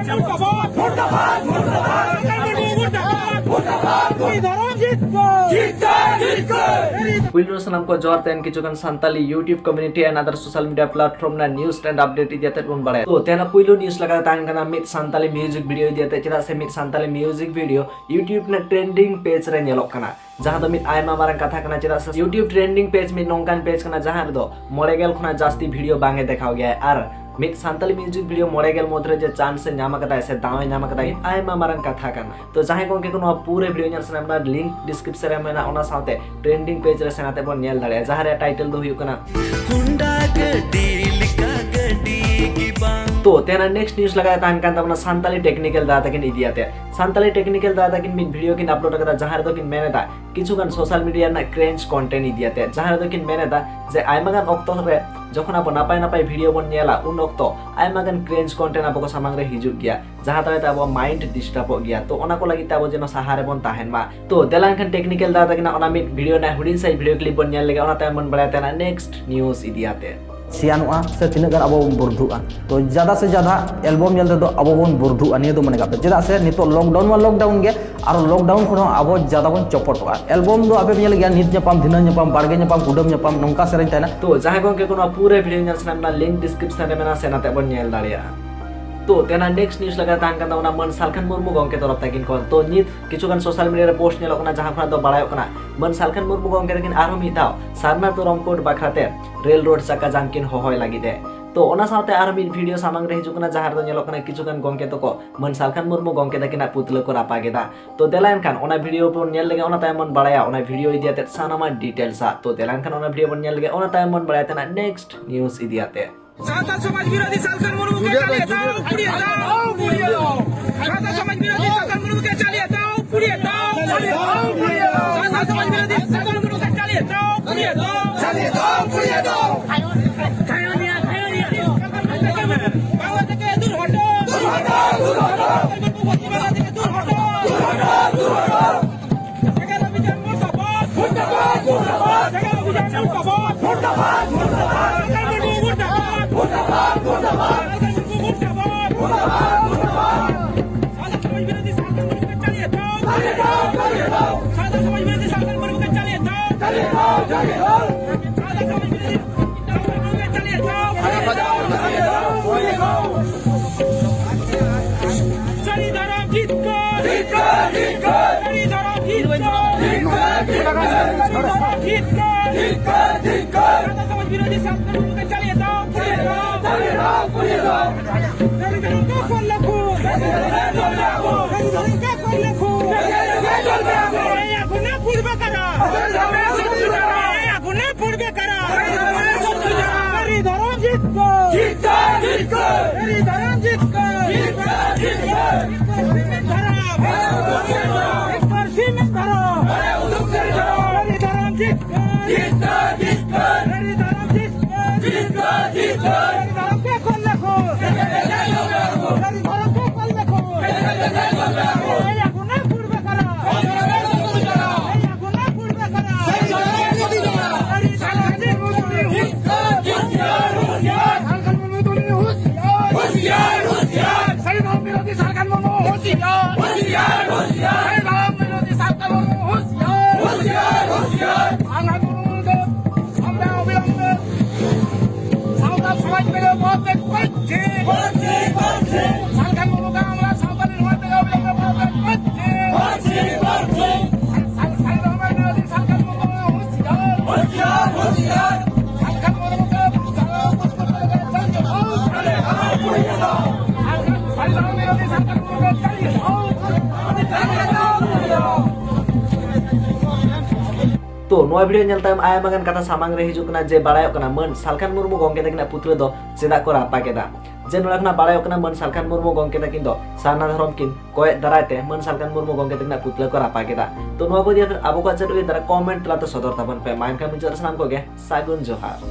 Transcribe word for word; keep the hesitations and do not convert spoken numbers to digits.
मुर्दाबाद, मुर्दाबाद, मुर्दाबाद। मुर्दाबाद, मुर्दाबाद। मुर्दाबाद। धर्म जिंदाबाद। जिंदाबाद, जिंदाबाद। ᱯᱩᱭᱞᱩ ᱨᱮ ᱥᱟᱱᱟᱢ ᱠᱚ ᱡᱚᱦᱟᱨ ᱛᱟᱦᱮᱱ ᱠᱤᱪᱷᱩ ᱜᱟᱱ Santali YouTube community and other social media platform ᱨᱮᱱᱟᱜ news and update ᱤᱫᱤ ᱠᱟᱛᱮ ᱵᱚᱱ ᱵᱟᱲᱟᱭᱟ᱾ ᱛᱚ, ᱛᱮᱦᱮᱧᱟᱜ ᱯᱩᱭᱞᱩ news ᱞᱮᱠᱟᱛᱮ ᱛᱟᱦᱮᱱ ᱠᱟᱱᱟ ᱢᱤᱫ ᱥᱟᱱᱛᱟᱞᱤ music video ᱤᱫᱤ ᱠᱟᱛᱮ, ᱪᱮᱫᱟᱜ ᱥᱮ ᱢᱤᱫ ᱥᱟᱱᱛᱟᱞᱤ music video YouTube ᱨᱮᱱᱟᱜ trending page ᱨᱮ ᱧᱮᱞᱚᱜ ᱠᱟᱱᱟ, ᱡᱟᱦᱟᱸ ᱫᱚ ᱢᱤᱫ ᱟᱭᱢᱟ ᱢᱟᱨᱟᱝ ᱠᱟᱛᱷᱟ ᱠᱟᱱᱟ, ᱪᱮᱫᱟᱜ ᱥᱮ YouTube trending page ᱢᱤᱫ ᱱᱚᱝᱠᱟᱱ page ᱠᱟᱱᱟ ᱡᱟᱦᱟᱸ ᱨᱮᱫᱚ ᱢᱚᱬᱮ ᱜᱮᱞ ᱠᱷᱚᱱᱟᱜ ᱡᱟᱹᱥᱛᱤ video ᱵᱟᱝ ᱮ ᱫᱮᱠᱷᱟᱣ ᱜᱮᱭᱟᱭ᱾ ᱟᱨ ᱢᱤᱫ ᱥᱟᱱᱛᱟᱞᱤ music video ᱢᱚᱬᱮ ᱜᱮᱞ ᱢᱚᱫᱽᱫᱷᱮ ᱨᱮ ᱡᱮ chance ᱮ ᱧᱟᱢ ᱟᱠᱟᱫᱟᱭ ᱥᱮ ᱫᱟᱣ ᱮ ᱧᱟᱢ ᱟᱠᱟᱫᱟᱭ, ᱟᱭᱢᱟ ᱢᱟᱨᱟᱝ ᱠᱟᱛᱷᱟ ᱠᱟᱱᱟ᱾ ᱛᱚ ᱡᱟᱦᱟᱸᱭ ᱜᱚᱝᱠᱮ ᱠᱚ ᱱᱚᱣᱟ ᱯᱩᱨᱟᱹ video ᱧᱮᱞ ᱥᱟᱱᱟᱭᱮᱫ ᱵᱚᱱᱟ, link description ᱨᱮ ᱢᱮᱱᱟᱜᱼᱟ, ᱚᱱᱟ ᱥᱟᱶᱛᱮ trending page ᱨᱮ ᱥᱮᱱ ᱠᱟᱛᱮ ᱵᱚᱱ ᱧᱮᱞ ᱫᱟᱲᱮᱭᱟᱜᱼᱟ, ᱡᱟᱦᱟᱸ ᱨᱮᱭᱟᱜ title ᱫᱚ ᱦᱩᱭᱩᱜ ᱠᱟᱱᱟ ᱦᱩᱱᱰᱟ ᱜᱟᱹᱰᱤ ᱞᱮᱠᱟ ᱜᱟᱹᱰᱤ ᱜᱮ ᱵᱟᱝ᱾ ᱛᱚ ᱛᱮᱦᱮᱧᱟᱜ next news ᱞᱮᱠᱟᱛᱮ ᱛᱟᱦᱮᱱ ᱠᱟᱱ ᱛᱟᱵᱚᱱᱟ ᱥᱟᱱᱛᱟᱞᱤ technical ᱫᱟᱫᱟ ᱛᱟᱹᱠᱤᱱ ᱤᱫᱤ ᱟᱛᱮ᱾ ᱥᱟᱱᱛᱟᱞᱤ technical ᱫᱟᱫᱟ ᱛᱟᱹᱠᱤᱱ ᱢᱤᱫ video ᱠᱤᱱ upload ᱟᱠᱟᱫᱟ, ᱡᱟᱦᱟᱸ ᱨᱮᱫᱚ ᱠᱤᱱ ᱢᱮᱱ ᱮᱫᱟ ᱠᱤᱪᱷᱩ ᱜᱟᱱ social media ᱨᱮᱱᱟᱜ cringe content ᱤᱫᱤ ᱟᱛᱮ, ᱡᱟᱦᱟᱸ ᱨᱮᱫᱚ ᱠᱤᱱ ᱢᱮᱱ ᱮᱫᱟ ᱡᱮ ᱟᱭᱢᱟ ᱜᱟᱱ ᱚᱠᱛᱚ ᱨᱮ ᱡᱚᱠᱷᱚᱱ ᱟᱵᱚ ᱱᱟᱯᱟᱭ ᱱᱟᱯᱟᱭ video ᱵᱚᱱ ᱧᱮᱞᱟ, ᱩᱱ ᱚᱠᱛᱚ ᱟᱭᱢᱟ ᱜᱟᱱ cringe content ᱟᱵᱚ ᱠᱚ ᱥᱟᱢᱟᱝ ᱨᱮ ᱦᱤᱡᱩᱜ ᱜᱮᱭᱟ, ᱡᱟᱦᱟᱸ ᱫᱟᱨᱟᱭ ᱛᱮ ᱟᱵᱚᱣᱟᱜ mind disturbᱚᱜ ᱜᱮᱭᱟ᱾ ᱛᱚ ᱚᱱᱟ ᱠᱚ ᱞᱟᱹᱜᱤᱫ ᱛᱮ ᱟᱵᱚ ᱡᱮᱱᱚ ᱥᱟᱦᱟ ᱨᱮᱵᱚᱱ ᱛᱟᱦᱮᱱ ᱢᱟ᱾ ᱛᱚ ᱫᱮᱞᱟ ᱮᱱᱠᱷᱟᱱ technical ᱫᱟᱫᱟ ᱛᱟᱹᱠᱤᱱᱟᱜ ᱚᱱᱟ ᱢᱤᱫ video ᱨᱮᱱᱟᱜ ᱦᱩᱰᱤᱧ ᱥᱟᱺᱦᱤᱡ video clip ᱵᱚᱱ ᱧᱮᱞ ᱞᱮᱜᱮ, ᱚᱱᱟ ᱛᱟᱭᱚᱢ ᱵᱚᱱ ᱵᱟᱲᱟᱭᱟ ᱛᱟᱦᱮᱱᱟ next news ᱤᱫᱤ ᱟᱛᱮ᱾ ᱥᱮᱭᱟᱱᱚᱜᱼᱟ ᱥᱮ ᱛᱤᱱᱟᱹᱜ ᱜᱟᱱ ᱟᱵᱚ ᱵᱚᱱ ᱵᱩᱨᱫᱷᱩᱜᱼᱟ᱾ ᱛᱚ ᱡᱟᱫᱟ ᱥᱮ ᱡᱟᱫᱟ album ᱧᱮᱞ ᱛᱮᱫᱚ ᱟᱵᱚ ᱵᱚᱱ ᱵᱩᱨᱫᱷᱩᱜᱼᱟ, ᱱᱤᱭᱟᱹ ᱫᱚ ᱢᱚᱱᱮ ᱠᱟᱜ ᱯᱮ᱾ ᱪᱮᱫᱟᱜ ᱥᱮ ᱱᱤᱛᱚᱜ lockdown ᱢᱟ lockdown ᱜᱮ, ᱟᱨ lockdown ᱠᱷᱚᱱ ᱦᱚᱸ ᱟᱵᱚ ᱡᱟᱫᱟ ᱵᱚᱱ ᱪᱚᱯᱚᱴᱚᱜᱼᱟ᱾ album ᱫᱚ ᱟᱯᱮ ᱯᱮ ᱧᱮᱞ ᱜᱮᱭᱟ, ᱱᱤᱛ ᱧᱟᱯᱟᱢ, ᱫᱷᱤᱱᱟᱹᱝ ᱧᱟᱯᱟᱢ, ᱵᱟᱲᱜᱮ ᱧᱟᱯᱟᱢ, ᱠᱩᱰᱟᱹᱢ ᱧᱟᱯᱟᱢ, ᱱᱚᱝᱠᱟ ᱥᱮᱨᱮᱧ ᱛᱟᱦᱮᱱᱟ᱾ ᱛᱚ ᱡᱟᱦᱟᱸᱭ ᱜᱚᱝᱠᱮ ᱠᱚ ᱱᱚᱣᱟ ᱯᱩᱨᱟᱹ video ᱧᱮᱞ ᱥᱟᱱᱟᱭᱮᱫ ᱵᱚᱱᱟ, link description ᱨᱮ ᱢᱮᱱᱟᱜᱼᱟ, ᱥᱮᱱ ᱟᱛᱮ ᱵᱚᱱ ᱧᱮᱞ ᱫᱟᱲᱮᱭᱟᱜᱼᱟ᱾ ᱛᱚ ᱛᱮᱦᱮᱧᱟᱜ next news ᱞᱮᱠᱟ ᱛᱟᱦᱮᱱ ᱠᱟᱱ ᱛᱟᱵᱚᱱᱟ ᱢᱟᱹᱱ ᱥᱟᱞᱠᱷᱟᱱ ᱢᱩᱨᱢᱩ ᱜᱚᱝᱠᱮ ᱛᱚᱨᱚᱯ ᱛᱟᱹᱠᱤᱱ ᱠᱷᱚᱱ᱾ ᱛᱚ ᱱᱤᱛ ᱠᱤᱪᱷᱩ ᱜᱟᱱ social media ᱨᱮ post ᱧᱮᱞᱚᱜ ᱠᱟᱱᱟ, ᱡᱟᱦᱟᱸ ᱠᱷᱚᱱᱟᱜ ᱫᱚ ᱵᱟᱲᱟᱭᱚᱜ ᱠᱟᱱᱟ ᱢᱟᱹᱱ ᱥᱟᱞᱠᱷᱟᱱ ᱢᱩᱨᱢᱩ ᱜᱚᱝᱠᱮ ᱛᱟᱹᱠᱤᱱ ᱟᱨᱦᱚᱸ ᱢᱤᱫ ᱫᱷᱟᱣ ᱥᱟᱨᱱᱟ ᱛᱚᱨᱚᱢ ᱠᱳᱰ ᱵᱟᱠᱷᱨᱟ ᱛᱮ ᱨᱮᱞ ᱨᱳᱰ ᱪᱟᱠᱟ ᱡᱟᱢ ᱠᱤᱱ ᱦᱚᱦᱚᱭ ᱞᱟᱹᱜᱤᱫ ᱮ᱾ ᱛᱚ ᱚᱱᱟ ᱥᱟᱶᱛᱮ ᱟᱨᱦᱚᱸ ᱢᱤᱫ video ᱥᱟᱢᱟᱝ ᱨᱮ ᱦᱤᱡᱩᱜ ᱠᱟᱱᱟ, ᱡᱟᱦᱟᱸ ᱨᱮᱫᱚ ᱧᱮᱞᱚᱜ ᱠᱟᱱᱟ ᱠᱤᱪᱷᱩ ᱜᱟᱱ ᱜᱚᱝᱠᱮ ᱛᱟᱠᱚ ᱢᱟᱹᱱ ᱥᱟᱞᱠᱷᱟᱱ ᱢᱩᱨᱢᱩ ᱜᱚᱝᱠᱮ ᱛᱟᱹᱠᱤᱱᱟᱜ ᱯᱩᱛᱞᱟᱹ ᱠᱚ ᱨᱟᱯᱟᱜ ᱮᱫᱟ᱾ ᱛᱚ ᱫᱮᱞᱟ ᱮᱱᱠᱷᱟᱱ ᱚᱱᱟ video ᱵᱚᱱ ᱧᱮᱞ ᱞᱮᱜᱮ, ᱚᱱᱟ ᱛᱟᱭᱚᱢ ᱵᱚᱱ ᱵᱟᱲᱟᱭᱟ ᱚᱱᱟ video ᱤᱫᱤ ᱟᱛᱮ ᱥᱟᱱᱟᱢᱟᱜ details ᱟᱜ᱾ ᱛᱚ ᱫᱮᱞᱟ ᱮᱱᱠᱷᱟᱱ ᱚᱱᱟ video ᱵᱚᱱ ᱧᱮᱞ ᱞᱮᱜᱮ, ᱚᱱᱟ ᱛᱟᱭᱚᱢ ᱵᱚᱱ ᱵᱟᱲᱟᱭᱟ ᱛᱟᱦᱮᱱᱟ next news ᱤᱫᱤ ᱟᱛᱮ᱾ ᱥᱟᱶᱛᱟ ᱥᱚᱢᱟᱡᱽ ᱵᱤᱨᱳᱫᱷᱤ ᱥᱟᱞᱠᱷᱟᱱ ᱢᱩᱨᱢᱩ ᱜᱮ ᱪᱟᱞ ᱮ ᱛᱟᱢ, ᱯᱩᱲᱤᱭᱮ ᱛᱟᱢ, ᱯᱩᱲᱤᱭᱮ ᱛᱟᱢ᱾ ᱥᱟᱶᱛᱟ ᱥᱚᱢᱟᱡᱽ ᱵᱤᱨᱳᱫᱷᱤ ᱥᱟᱞᱠᱷᱟᱱ ᱢᱩᱨᱢᱩ ᱜᱮ ᱪᱟᱞ ᱮ ᱛᱟᱢ, ᱯᱩᱲᱤᱭᱮ ᱛᱟᱢ, ᱯᱩᱲᱤᱭᱮ ᱛᱟᱢ᱾ ᱥᱟᱶᱛᱟ ᱥᱚᱢᱟᱡᱽ ᱵᱤᱨᱳᱫᱷᱤ ᱥᱟᱞᱠᱷᱟᱱ ᱢᱩᱨᱢᱩ ᱜᱮ ᱪᱟᱞ ᱮ ᱛᱟᱢ, ᱯᱩᱲᱤᱭᱮ ᱛᱟᱢ, ᱪᱟᱞ ᱮ ᱛᱟᱢ, ᱯᱩᱲᱤᱭᱮ ᱛᱟᱢ᱾ ᱛᱟᱭᱚᱢᱤᱭᱟ, ᱛᱟᱭᱚᱢᱤᱭᱟ᱾ ᱵᱟᱝᱞᱟ ᱛᱮᱜᱮ ᱫᱩᱨ ᱦᱚᱴᱚ, ᱫᱩᱨ ᱦᱚᱴᱚ, ᱫᱩᱨ ᱦᱚᱴᱚ᱾ ᱵᱟᱝᱞᱟ ᱛᱮᱜᱮ ᱫᱩᱨ ᱦᱚᱴᱚ, ᱫᱩᱨ ᱦᱚᱴᱚ, ᱫᱩᱨ ᱦᱚᱴᱚ᱾ ᱥᱟᱹᱨᱤ ᱫᱷᱚᱨᱚᱢ ᱡᱤᱛᱠᱟᱹᱨ! ᱥᱟᱹᱨᱤ ᱫᱷᱚᱨᱚᱢ ᱡᱤᱛᱠᱟᱹᱨ! ᱥᱟᱹᱨᱤ ᱫᱷᱚᱨᱚᱢ ᱡᱤᱛᱠᱟᱹᱨ! ᱥᱟᱶᱛᱟ ᱥᱚᱢᱟᱡᱽ ᱵᱤᱨᱳᱫᱷᱤ ᱥᱟᱞᱠᱷᱟᱱ ᱢᱩᱨᱢᱩ ᱪᱟᱹᱞᱤᱭᱮᱫ ᱫᱚ ᱯᱩᱨᱟᱹ ᱫᱚ, ᱯᱩᱨᱟᱹ ᱫᱚ᱾ ᱥᱟᱹᱨᱤ ᱫᱷᱚᱨᱚᱢ ᱠᱚ ᱠᱚᱞ ᱞᱮᱠᱷᱩ! ᱥᱟᱹᱨᱤ ᱫᱷᱚᱨᱚᱢ ᱠᱚ ᱠᱚᱞ ᱞᱮᱠᱷᱩ! ᱮᱭᱟ ᱜᱩᱱᱟ ᱯᱩᱨᱵᱟᱠᱟᱨᱟ! ᱮᱭᱟ ᱜᱩᱱᱟ ᱯᱩᱨᱵᱟᱠᱟᱨᱟ! ᱥᱟᱹᱨᱤ ᱫᱷᱚᱨᱚᱢ ᱡᱤᱛᱠᱟᱹᱨ! ᱥᱟᱹᱨᱤ ᱫᱷᱚᱨᱚᱢ ᱡᱤᱛᱠᱟᱹᱨ! ᱥᱟᱹᱨᱤ ᱫᱷᱚᱨᱚᱢ! ᱥᱟᱹᱨᱤ ᱫᱷᱚᱨᱚᱢ! ᱥᱟᱹᱨᱤ ᱫᱷᱚᱨᱚᱢ ᱡᱤᱛᱠᱟᱹᱨ! ᱥᱟᱹᱨᱤ ᱫᱷᱚᱨᱚᱢ ᱡᱤᱛᱠᱟᱹᱨ! ᱥᱟᱹᱨᱤ ᱫᱷᱚᱨᱚᱢ ᱡᱤᱛᱠᱟᱹᱨ! ᱥᱟᱹᱨᱤ ᱫᱷᱚᱨᱚᱢ ᱠᱚ ᱠᱚᱞ ᱞᱮᱠᱷᱩ! ᱥᱟᱹᱨᱤ ᱫᱷᱚᱨᱚᱢ ᱠᱚ ᱠᱚᱞ ᱞᱮᱠᱷᱩ! ᱮᱭᱟ ᱜᱩᱱᱟ ᱯᱩᱨᱵᱟᱠᱟᱨᱟ! ᱮᱭᱟ ᱜᱩᱱᱟ ᱯᱩᱨᱵᱟᱠᱟᱨᱟ! ᱥᱟᱞᱠᱷᱟᱱ ᱢᱩᱨᱢᱩ ᱫᱚ ᱦᱩᱥᱤᱭᱟᱨ! ᱦᱩᱥᱤᱭᱟᱨ, ᱦᱩᱥᱤᱭᱟᱨ! ᱥᱟᱹᱨᱤ ᱫᱷᱚᱨᱚᱢ ᱵᱤᱨᱳᱫᱷᱤ ᱥᱟᱞᱠᱷᱟᱱ ᱢᱩᱨᱢᱩ ᱦᱩᱥᱤᱭᱟᱨ! ᱦᱩᱥᱤᱭᱟᱨ, ᱦᱩᱥᱤᱭᱟᱨ! ᱥᱟᱹᱨᱤ ᱫᱷᱚᱨᱚᱢ ᱵᱤᱨᱳᱫᱷᱤ ᱥᱟᱞᱠᱷᱟᱱ ᱢᱩᱨᱢᱩ ᱦᱩᱥᱤᱭᱟᱨ! ᱦᱩᱥᱤᱭᱟᱨ, ᱦᱩᱥᱤᱭᱟᱨ! ᱥᱟᱞᱠᱷᱟᱱ ᱢᱩᱨᱢᱩ ᱫᱚ ᱥᱟᱢᱱᱟ ᱚᱵᱤᱞᱚᱢᱵᱮ ᱥᱟᱶᱛᱟ ᱥᱚᱢᱟᱡᱽ ᱵᱮᱱᱟᱣ ᱵᱟᱵᱚᱛ ᱛᱮ ᱯᱟᱹᱪᱷᱤ! ᱯᱟᱹᱪᱷᱤ, ᱯᱟᱹᱪᱷᱤ! ᱥᱟᱞᱠᱷᱟᱱ ᱢᱩᱨᱢᱩ ᱜᱟᱢᱞᱟ ᱥᱟᱶᱛᱟ ᱥᱚᱢᱟᱡᱽ ᱵᱮᱱᱟᱣ ᱵᱟᱵᱚᱛ ᱛᱮ ᱯᱟᱹᱪᱷᱤ! ᱯᱟᱹᱪᱷᱤ, ᱯᱟᱹᱪᱷᱤ! ᱥᱟᱞ-, ᱥᱟᱞ-, ᱥᱟᱞᱠᱷᱟᱱ ᱢᱩᱨᱢᱩ ᱦᱩᱥᱤᱭᱟᱨ! ᱦᱩᱥᱤᱭᱟᱨ, ᱦᱩᱥᱤᱭᱟᱨ! ᱥᱟᱞᱠᱷᱟᱱ ᱢᱩᱨᱢᱩ ᱠᱚ ᱥᱟᱞᱠᱷᱟᱱ ᱢᱩᱨᱢᱩ ᱠᱚ ᱥᱟᱞᱠᱷᱟᱱ ᱢᱩᱨᱢᱩ ᱠᱚ ᱛᱚ, ᱱᱚᱣᱟ ᱵᱷᱤᱰᱤᱭᱳ ᱧᱮᱞ ᱛᱟᱭᱚᱢ ᱟᱭᱢᱟ ᱜᱟᱱ ᱠᱟᱛᱷᱟ ᱥᱟᱢᱟᱝ ᱨᱮ ᱦᱤᱡᱩᱜ ᱠᱟᱱᱟ ᱡᱮ ᱵᱟᱲᱟᱭᱚᱜ ᱠᱟᱱᱟ ᱢᱟᱹᱱ ᱥᱟᱞᱠᱷᱟᱱ ᱢᱩᱨᱢᱩ ᱜᱚᱢᱠᱮ ᱛᱟᱹᱠᱤᱱᱟᱜ ᱯᱩᱛᱞᱟᱹ ᱫᱚ ᱪᱮᱫᱟᱜ ᱠᱚ ᱨᱟᱯᱟᱜ ᱮᱫᱟ᱾ ᱡᱮ ᱱᱚᱰᱮ ᱠᱷᱚᱱᱟᱜ ᱵᱟᱲᱟᱭᱚᱜ ᱠᱟᱱᱟ ᱢᱟᱹᱱ ᱥᱟᱞᱠᱷᱟᱱ ᱢᱩᱨᱢᱩ ᱜᱚᱢᱠᱮ ᱛᱟᱹᱠᱤᱱ ᱫᱚ ᱥᱟᱨᱱᱟ ᱫᱷᱚᱨᱚᱢ ᱠᱤᱱ ᱠᱚᱭᱮᱫ ᱫᱟᱨᱟᱭ ᱛᱮ ᱢᱟᱹᱱ ᱥᱟᱞᱠᱷᱟᱱ ᱢᱩᱨᱢᱩ ᱜᱚᱢᱠᱮ ᱛᱟᱹᱠᱤᱱᱟᱜ ᱯᱩᱛᱞᱟᱹ ᱠᱚ ᱨᱟᱯᱟᱜ ᱮᱫᱟ᱾ ᱛᱚ ᱱᱚᱣᱟ ᱠᱚ ᱤᱫᱤ ᱠᱟᱛᱮ ᱟᱵᱚ ᱠᱚᱣᱟᱜ ᱪᱮᱫ ᱩᱭᱦᱟᱹᱨ ᱫᱟᱨᱟ ᱠᱚᱢᱮᱱᱴ ᱛᱟᱞᱟᱛᱮ ᱥᱚᱫᱚᱨ ᱛᱟᱵᱚᱱ ᱯᱮ᱾ ᱢᱟ ᱮᱱᱠᱷᱟᱱ ᱢᱩᱪᱟᱹᱫ ᱨᱮ ᱥᱟᱱᱟᱢ ᱠᱚᱜᱮ ᱥᱟᱹᱜᱩᱱ ᱡᱚᱦᱟᱨ᱾